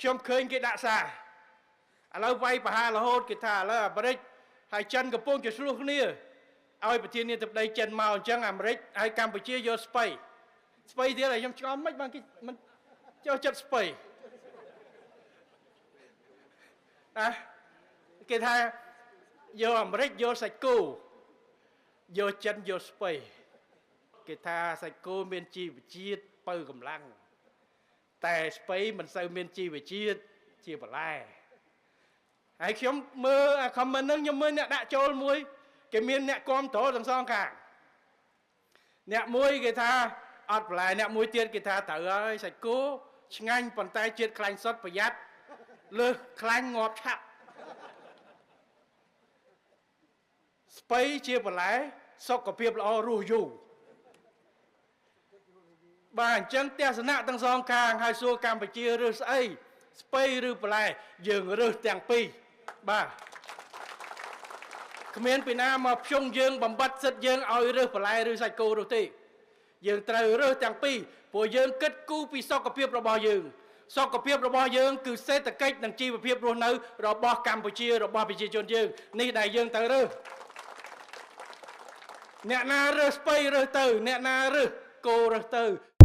ខ្ញុំឃើញគេដាក់សារឥឡូវវាយប្រហាររហូតគេថាឥឡូវអាមេរិកហើយចិនកំពុងជាឆ្លោះគ្នាឲ្យប្រធានាធិបតីចិនមកអញ្ចឹងអាមេរិកហើយកម្ពុជាយកស្ពៃស្ពៃទៀតហើយខ្ញុំឆ្ងល់មិនបានគេមិនចូលចិត្តស្ពៃណាគេថាយកអាមេរិកយកសាច់គោយកចិនយកស្ពៃគេថាសាច់គោមានជីវជាតិបើកម្លាំងតែស្ពៃមិនសូវមានជីវជាតិជាបន្លែហើយខ្ញុំមើលអា comment ហ្នឹងខ្ញុំមើលអ្នកដាក់ចូលមួយគេមានអ្នកគាំទ្រទាំងសងខាងអ្នកមួយគេថាអត់បន្លែអ្នកមួយទៀតគេថាត្រូវហើយសាច់គោឆ្ងាញ់ប៉ុន្តែជាតិខ្លាញ់សុទ្ធប្រយ័ត្នលើសខ្លាញ់ងាប់ឆាប់ស្ពៃជាបន្លែសុខភាពល្អរស់យូរបាទអញ្ចឹងទស្សនៈទាំងសងខាងហើយសួរកម្ពុជារើសស្អីស្ពៃឬបន្លែយើងរើសទាំងពីរបាទគ្មានពីណាមកភ្ជង់យើងបំបត្តិសិទ្ធិយើងឲ្យរើសបន្លែឬសាច់គោនោះទេយើងត្រូវរើសទាំងពីរព្រោះយើងគិតគូរពីសុខភាពរបស់យើងសុខភាពរបស់យើងគឺសេដ្ឋកិច្ចនិងជីវភាពរស់នៅរបស់កម្ពុជារបស់ប្រជាជនយើងនេះដែលយើងត្រូវរើសអ្នកណារើសស្ពៃរើសទៅអ្នកណារើសគោរើសទៅ។